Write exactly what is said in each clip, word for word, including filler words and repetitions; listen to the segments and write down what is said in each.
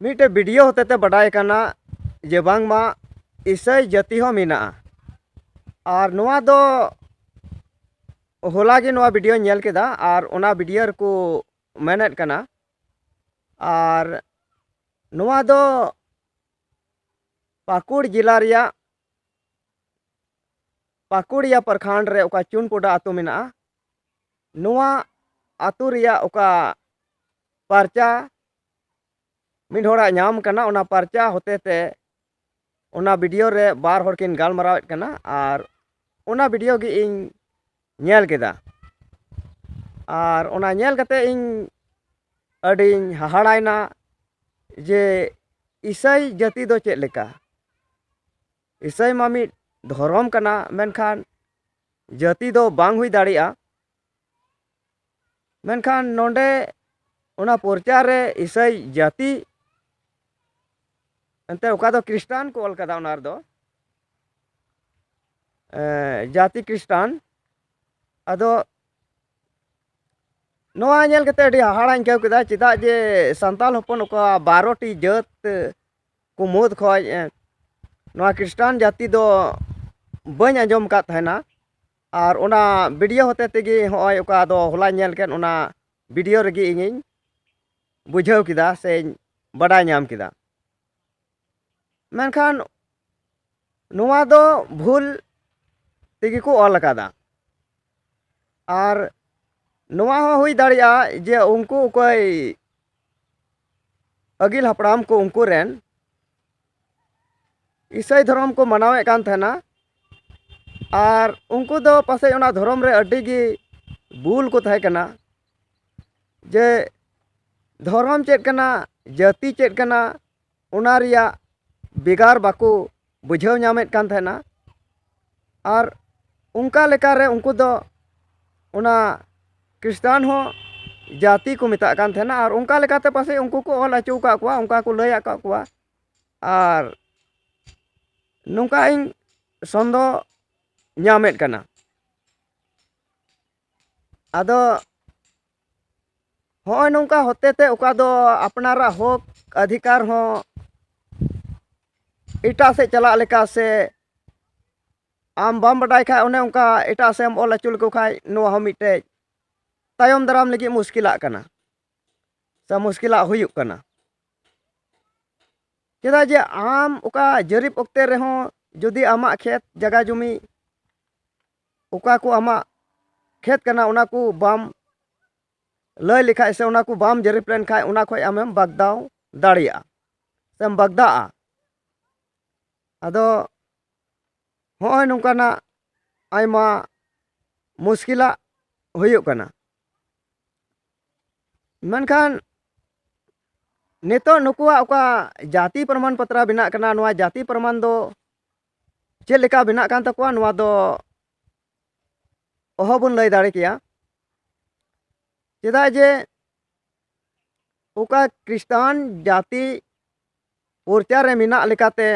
ᱢᱤᱫᱴᱮᱡ ᱵᱷᱤᱰᱤᱭᱳ ᱦᱚᱛᱮᱛᱮ ᱵᱟᱰᱟᱭ ᱠᱟᱱᱟ ᱡᱮ ᱵᱟᱝᱢᱟ ᱤᱥᱟᱹᱭ ᱡᱟᱹᱛᱤ ᱦᱚᱸ ᱢᱮᱱᱟᱜᱼᱟ᱾ ᱟᱨ ᱱᱚᱣᱟ ᱫᱚ ᱦᱚᱞᱟ ᱜᱮ ᱱᱚᱣᱟ ᱵᱷᱤᱰᱤᱭᱳᱧ ᱧᱮᱞ ᱠᱮᱫᱟ, ᱟᱨ ᱚᱱᱟ ᱵᱷᱤᱰᱤᱭᱳ ᱨᱮᱠᱚ ᱢᱮᱱᱮᱫ ᱠᱟᱱᱟ᱾ ᱟᱨ ᱱᱚᱣᱟ ᱫᱚ ᱯᱟᱹᱠᱩᱲ ᱡᱮᱞᱟ ᱨᱮᱭᱟᱜ ᱯᱟᱹᱠᱩᱲᱤᱭᱟ ᱯᱨᱚᱠᱷᱚᱸᱰ ᱨᱮ ᱚᱠᱟ ᱪᱩᱱᱯᱩᱰᱟ ᱟᱹᱛᱩ ᱢᱮᱱᱟᱜᱼᱟ, ᱱᱚᱣᱟ ᱟᱹᱛᱩ ᱨᱮᱭᱟᱜ ᱚᱠᱟ ᱯᱟᱨᱪᱟ ᱢᱤᱫ ᱦᱚᱲᱟᱜ ᱧᱟᱢ ᱠᱟᱱᱟ, ᱚᱱᱟ ᱯᱟᱨᱪᱟ ᱦᱚᱛᱮ ᱛᱮ ᱚᱱᱟ ᱵᱷᱤᱰᱤᱭᱳ ᱨᱮ ᱵᱟᱨ ᱦᱚᱲ ᱠᱤᱱ ᱜᱟᱞᱢᱟᱨᱟᱣᱮᱫ ᱠᱟᱱᱟ᱾ ᱟᱨ ᱚᱱᱟ ᱵᱷᱤᱰᱤᱭᱳ ᱜᱮ ᱤᱧ ᱧᱮᱞ ᱠᱮᱫᱟ᱾ ᱟᱨ ᱚᱱᱟ ᱧᱮᱞ ᱠᱟᱛᱮ ᱤᱧ ᱟᱹᱰᱤᱧ ᱦᱟᱦᱟᱲᱟᱭᱮᱱᱟ ᱡᱮ ᱤᱥᱟᱹᱭ ᱡᱟᱹᱛᱤ ᱫᱚ ᱪᱮᱫ ᱞᱮᱠᱟ? ᱤᱥᱟᱹᱭ ᱢᱟ ᱢᱤᱫ ᱫᱷᱚᱨᱚᱢ ᱠᱟᱱᱟ, ᱢᱮᱱᱠᱷᱟᱱ ᱡᱟᱹᱛᱤ ᱫᱚ ᱵᱟᱝ ᱦᱩᱭ ᱫᱟᱲᱮᱭᱟᱜᱼᱟ᱾ ᱢᱮᱱᱠᱷᱟᱱ ᱱᱚᱰᱮ ᱚᱱᱟ ᱯᱚᱨᱪᱟ ᱨᱮ ᱤᱥᱟᱹᱭ ᱡᱟᱹᱛᱤ, ᱮᱱᱛᱮ ᱚᱠᱟ ᱫᱚ ᱠᱷᱨᱤᱥᱴᱟᱱ ᱠᱚ ᱚᱞ ᱠᱟᱫᱟ, ᱚᱱᱟ ᱨᱮᱫᱚ, ᱮ, ᱡᱟᱹᱛᱤ ᱠᱷᱨᱤᱥᱴᱟᱱ᱾ ᱟᱫᱚ ᱱᱚᱣᱟ ᱧᱮᱞ ᱠᱟᱛᱮ ᱟᱹᱰᱤ ᱦᱟᱦᱟᱲᱟᱧ ᱟᱹᱭᱠᱟᱹᱣ ᱠᱮᱫᱟ, ᱪᱮᱫᱟᱜ ᱡᱮ ᱥᱟᱱᱛᱟᱲ ᱦᱚᱯᱚᱱ ᱚᱠᱟ ᱵᱟᱨᱚ ᱴᱤ ᱡᱟᱹᱛ ᱠᱚ ᱢᱩᱫᱽ ᱠᱷᱚᱡ, ᱮ, ᱱᱚᱣᱟ ᱠᱷᱨᱤᱥᱴᱟᱱ ᱡᱟᱹᱛᱤ ᱫᱚ ᱵᱟᱹᱧ ᱟᱸᱡᱚᱢ ᱟᱠᱟᱫ ᱛᱟᱦᱮᱱᱟ᱾ ᱟᱨ ᱚᱱᱟ ᱵᱷᱤᱰᱤᱭᱳ ᱦᱚᱛᱮ ᱛᱮᱜᱮ ᱦᱚᱸᱜᱼᱚᱭ ᱚᱠᱟ ᱫᱚ ᱦᱚᱞᱟᱧ ᱧᱮᱞ ᱠᱮᱫ, ᱚᱱᱟ ᱵᱷᱤᱰᱤᱭᱳ ᱨᱮᱜᱮ ᱤᱧᱤᱧ ᱵᱩᱡᱷᱟᱹᱣ ᱠᱮᱫᱟ ᱥᱮᱧ ᱵᱟᱰᱟᱭ ᱧᱟᱢ ᱠᱮᱫᱟ᱾ ᱢᱮᱱᱠᱷᱟᱱ ᱱᱚᱣᱟ ᱫᱚ ᱵᱷᱩᱞ ᱛᱮᱜᱮ ᱠᱚ ᱚᱞ ᱟᱠᱟᱫᱟ᱾ ᱟᱨ ᱱᱚᱣᱟ ᱦᱚᱸ ᱦᱩᱭ ᱫᱟᱲᱮᱭᱟᱜᱼᱟ ᱡᱮ ᱩᱱᱠᱩ ᱚᱠᱚᱭ ᱟᱹᱜᱤᱞ ᱦᱟᱯᱲᱟᱢ ᱠᱚ, ᱩᱱᱠᱩ ᱨᱮᱱ ᱤᱥᱟᱹᱭ ᱫᱷᱚᱨᱚᱢ ᱠᱚ ᱢᱟᱱᱟᱣᱮᱫ ᱠᱟᱱ ᱛᱟᱦᱮᱱᱟ᱾ ᱟᱨ ᱩᱱᱠᱩ ᱫᱚ ᱯᱟᱥᱮᱡ ᱚᱱᱟ ᱫᱷᱚᱨᱚᱢ ᱨᱮ ᱟᱹᱰᱤ ᱜᱮ ᱵᱩᱞ ᱠᱚ ᱛᱟᱦᱮᱸ ᱠᱟᱱᱟ, ᱡᱮ ᱫᱷᱚᱨᱚᱢ ᱪᱮᱫ ᱠᱟᱱᱟ, ᱡᱟᱹᱛᱤ ᱪᱮᱫ ᱠᱟᱱᱟ, ᱚᱱᱟ ᱨᱮᱭᱟᱜ ᱵᱷᱮᱜᱟᱨ ᱵᱟᱠᱚ ᱵᱩᱡᱷᱟᱹᱣ ᱧᱟᱢᱮᱫ ᱠᱟᱱ ᱛᱟᱦᱮᱱᱟ᱾ ᱟᱨ ᱚᱱᱠᱟ ᱞᱮᱠᱟᱨᱮ ᱩᱱᱠᱩ ᱫᱚ ᱚᱱᱟ ᱠᱷᱨᱤᱥᱴᱟᱱ ᱦᱚᱸ ᱡᱟᱹᱛᱤ ᱠᱚ ᱢᱮᱛᱟᱜ ᱠᱟᱱ ᱛᱟᱦᱮᱱᱟ᱾ ᱟᱨ ᱚᱱᱠᱟ ᱞᱮᱠᱟᱛᱮ ᱯᱟᱥᱮᱡ ᱩᱱᱠᱩ ᱠᱚ ᱚᱞ ᱦᱚᱪᱚ ᱟᱠᱟᱫ ᱠᱚᱣᱟ, ᱚᱱᱠᱟ ᱠᱚ ᱞᱟᱹᱭ ᱟᱠᱟᱫ ᱠᱚᱣᱟ᱾ ᱟᱨ ᱱᱚᱝᱠᱟ ᱤᱧ ᱥᱚᱱᱫᱮᱦ ᱧᱟᱢᱮᱫ ᱠᱟᱱᱟ᱾ ᱟᱫᱚ ᱦᱚᱸᱜᱼᱚᱭ ᱱᱚᱝᱠᱟ ᱦᱚᱛᱮᱛᱮ ᱚᱠᱟ ᱫᱚ ᱟᱯᱱᱟᱨᱟᱜ ᱦᱚᱠ ᱚᱫᱷᱤᱠᱟᱨ ᱦᱚᱸ ᱮᱴᱟᱜ ᱥᱮᱫ ᱪᱟᱞᱟᱜ ᱞᱮᱠᱟ ᱥᱮ ᱟᱢ ᱵᱟᱢ ᱵᱟᱰᱟᱭ ᱠᱷᱟᱡ ᱚᱱᱮ ᱚᱱᱠᱟ ᱮᱴᱟᱜ ᱥᱮᱫ ᱮᱢ ᱚᱞ ᱦᱚᱪᱚ ᱞᱮᱠᱚ ᱠᱷᱟᱡ ᱱᱚᱣᱟ ᱦᱚᱸ ᱢᱤᱫᱴᱮᱡ ᱛᱟᱭᱚᱢ ᱫᱟᱨᱟᱢ ᱞᱟᱹᱜᱤᱫ ᱢᱩᱥᱠᱤᱞᱟᱜ ᱠᱟᱱᱟ ᱥᱮ ᱢᱩᱥᱠᱤᱞᱟᱜ ᱦᱩᱭᱩᱜ ᱠᱟᱱᱟ᱾ ᱪᱮᱫᱟᱜ ᱡᱮ ᱟᱢ ᱚᱠᱟ ᱡᱟᱹᱨᱤᱯ ᱚᱠᱛᱮ ᱨᱮᱦᱚᱸ ᱡᱩᱫᱤ ᱟᱢᱟᱜ ᱠᱷᱮᱛ ᱡᱟᱭᱜᱟ ᱡᱩᱢᱤ ᱚᱠᱟ ᱠᱚ ᱟᱢᱟᱜ ᱠᱷᱮᱛ ᱠᱟᱱᱟ ᱚᱱᱟ ᱠᱚ ᱵᱟᱢ ᱞᱟᱹᱭ ᱞᱮᱠᱷᱟᱡ ᱥᱮ ᱚᱱᱟ ᱠᱚ ᱵᱟᱢ ᱡᱟᱹᱨᱤᱯ ᱞᱮᱱᱠᱷᱟᱡ ᱚᱱᱟ ᱠᱷᱚᱡ ᱟᱢᱮᱢ ᱵᱟᱜᱫᱟᱣ ᱫᱟᱲᱮᱭᱟᱜᱼᱟ ᱥᱮᱢ ᱵᱟᱜᱫᱟᱜᱼᱟ᱾ ᱟᱫᱚ ᱦᱚᱸᱜᱼᱚᱭ ᱱᱚᱝᱠᱟᱱᱟᱜ ᱟᱭᱢᱟ ᱢᱩᱥᱠᱤᱞᱟᱜ ᱦᱩᱭᱩᱜ ᱠᱟᱱᱟ᱾ ᱢᱮᱱᱠᱷᱟᱱ ᱱᱤᱛᱚᱜ ᱱᱩᱠᱩᱣᱟᱜ ᱚᱠᱟ ᱡᱟᱹᱛᱤ ᱯᱨᱚᱢᱟᱱ ᱯᱚᱛᱨᱟ ᱵᱮᱱᱟᱜ ᱠᱟᱱᱟ, ᱱᱚᱣᱟ ᱡᱟᱹᱛᱤ ᱯᱨᱚᱢᱟᱱ ᱫᱚ ᱪᱮᱫ ᱞᱮᱠᱟ ᱵᱮᱱᱟᱜ ᱠᱟᱱ ᱛᱟᱠᱚᱣᱟ, ᱱᱚᱣᱟ ᱫᱚ ᱚᱦᱚ ᱵᱚᱱ ᱞᱟᱹᱭ ᱫᱟᱲᱮ ᱠᱮᱭᱟ᱾ ᱪᱮᱫᱟᱜ ᱡᱮ ᱚᱠᱟ ᱠᱷᱨᱤᱥᱴᱟᱱ ᱡᱟᱹᱛᱤ ᱯᱚᱨᱪᱟ ᱨᱮ ᱢᱮᱱᱟᱜ ᱞᱮᱠᱟᱛᱮ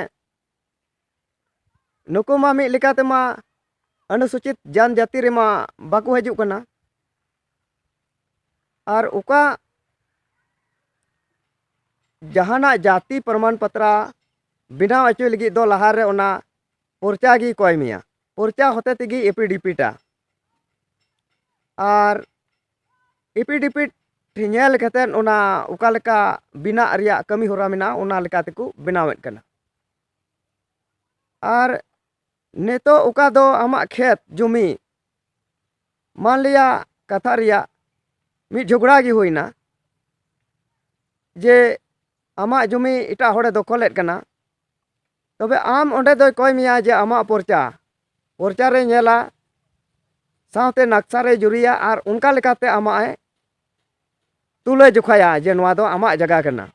ᱱᱩᱠᱩ ᱢᱟ ᱢᱤᱫ ᱞᱮᱠᱟᱛᱮᱢᱟ ᱚᱱᱩᱥᱩᱪᱤᱛ ᱡᱟᱱᱡᱟᱹᱛᱤ ᱨᱮᱢᱟ ᱵᱟᱠᱚ ᱦᱤᱡᱩᱜ ᱠᱟᱱᱟ᱾ ᱟᱨ ᱚᱠᱟ ᱡᱟᱦᱟᱱᱟᱜ ᱡᱟᱹᱛᱤ ᱯᱨᱚᱢᱟᱱ ᱯᱟᱛᱨᱟ ᱵᱮᱱᱟᱣ ᱦᱚᱪᱚᱭ ᱞᱟᱹᱜᱤᱫ ᱫᱚ ᱞᱟᱦᱟᱨᱮ ᱚᱱᱟ ᱯᱚᱨᱪᱟ ᱜᱮ ᱠᱚᱭ ᱢᱮᱭᱟ, ᱯᱚᱨᱪᱟ ᱦᱚᱛᱮ ᱛᱮᱜᱮ ᱮᱯᱤᱰᱤᱯᱤᱴᱟ᱾ ᱟᱨ ᱮᱯᱤᱰᱤᱯᱤᱴ ᱧᱮᱞ ᱠᱟᱛᱮᱫ ᱚᱱᱟ ᱚᱠᱟ ᱞᱮᱠᱟ ᱵᱮᱱᱟᱜ ᱨᱮᱭᱟᱜ ᱠᱟᱹᱢᱤ ᱦᱚᱨᱟ ᱢᱮᱱᱟᱜᱼᱟ, ᱚᱱᱟ ᱞᱮᱠᱟ ᱛᱮᱠᱚ ᱵᱮᱱᱟᱣᱮᱫ ᱠᱟᱱᱟ᱾ ᱟᱨ ᱱᱤᱛᱚᱜ ᱚᱠᱟ ᱫᱚ ᱟᱢᱟᱜ ᱠᱷᱮᱛ ᱡᱩᱢᱤ, ᱢᱟᱱᱞᱤᱭᱟ ᱠᱟᱛᱷᱟ ᱨᱮᱭᱟᱜ ᱢᱤᱫ ᱡᱷᱚᱜᱽᱲᱟ ᱜᱮ ᱦᱩᱭᱱᱟ, ᱡᱮ ᱟᱢᱟᱜ ᱡᱩᱢᱤ ᱮᱴᱟᱜ ᱦᱚᱲᱮ ᱫᱚᱠᱷᱚᱞᱮᱫ ᱠᱟᱱᱟ, ᱛᱚᱵᱮ ᱟᱢ ᱚᱸᱰᱮ ᱫᱚᱭ ᱠᱚᱭ ᱢᱮᱭᱟ ᱡᱮ ᱟᱢᱟᱜ ᱯᱚᱨᱪᱟ, ᱯᱚᱨᱪᱟ ᱨᱮᱭ ᱧᱮᱞᱟ, ᱥᱟᱶᱛᱮ ᱱᱟᱠᱥᱟ ᱨᱮᱭ ᱡᱩᱨᱤᱭᱟ ᱟᱨ ᱚᱱᱠᱟ ᱞᱮᱠᱟᱛᱮ ᱟᱢᱟᱜ ᱮ ᱛᱩᱞᱟᱹ ᱡᱚᱠᱷᱟᱭᱟ ᱡᱮ ᱱᱚᱣᱟ ᱫᱚ ᱟᱢᱟᱜ ᱡᱟᱭᱜᱟ ᱠᱟᱱᱟ,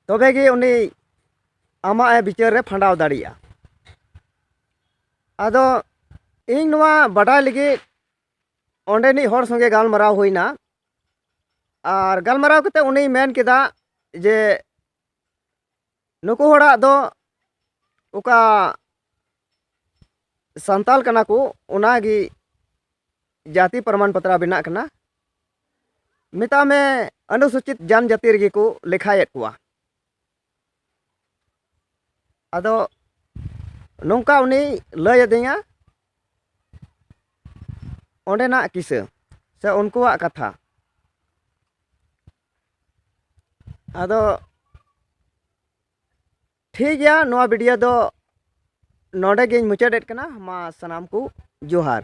ᱛᱚᱵᱮ ᱜᱮ ᱩᱱᱤ ᱟᱢᱟᱜ ᱮ ᱵᱤᱪᱟᱹᱨ ᱨᱮ ᱯᱷᱟᱸᱰᱟᱣ ᱫᱟᱲᱮᱭᱟᱜᱼᱟ᱾ ᱟᱫᱚ ᱤᱧ ᱱᱚᱣᱟ ᱵᱟᱰᱟᱭ ᱞᱟᱹᱜᱤᱫ ᱚᱸᱰᱮᱱᱤᱡ ᱦᱚᱲ ᱥᱚᱸᱜᱮ ᱜᱟᱞᱢᱟᱨᱟᱣ ᱦᱩᱭᱱᱟ, ᱟᱨ ᱜᱟᱞᱢᱟᱨᱟᱣ ᱠᱟᱛᱮ ᱩᱱᱤᱭ ᱢᱮᱱ ᱠᱮᱫᱟ ᱡᱮ ᱱᱩᱠᱩ ᱦᱚᱲᱟᱜ ᱫᱚ ᱚᱠᱟ ᱥᱟᱱᱛᱟᱞ ᱠᱟᱱᱟ ᱠᱚ, ᱚᱱᱟᱜᱮ ᱡᱟᱹᱛᱤ ᱯᱨᱚᱢᱟᱱ ᱯᱚᱛᱨᱟ ᱵᱮᱱᱟᱜ ᱠᱟᱱᱟ, ᱢᱮᱛᱟᱜ ᱢᱮ ᱚᱱᱩᱥᱩᱪᱤᱛ ᱡᱟᱱ ᱡᱟᱹᱛᱤ ᱨᱮᱜᱮ ᱠᱚ ᱞᱮᱠᱷᱟᱭᱮᱫ ᱠᱚᱣᱟ᱾ ᱟᱫᱚ ᱱᱚᱝᱠᱟ ᱩᱱᱤ ᱞᱟᱹᱭ ᱟᱹᱫᱤᱧᱟ ᱚᱸᱰᱮᱱᱟᱜ ᱠᱤᱥᱟᱹ ᱥᱮ ᱩᱱᱠᱩᱣᱟᱜ ᱠᱟᱛᱷᱟ᱾ ᱟᱫᱚ ᱴᱷᱤᱠ ᱜᱮᱭᱟ, ᱱᱚᱣᱟ ᱵᱷᱤᱰᱤᱭᱳ ᱫᱚ ᱱᱚᱰᱮ ᱜᱤᱧ ᱢᱩᱪᱟᱹᱫᱮᱫ ᱠᱟᱱᱟ᱾ ᱢᱟ ᱥᱟᱱᱟᱢ ᱠᱚ ᱡᱚᱦᱟᱨ᱾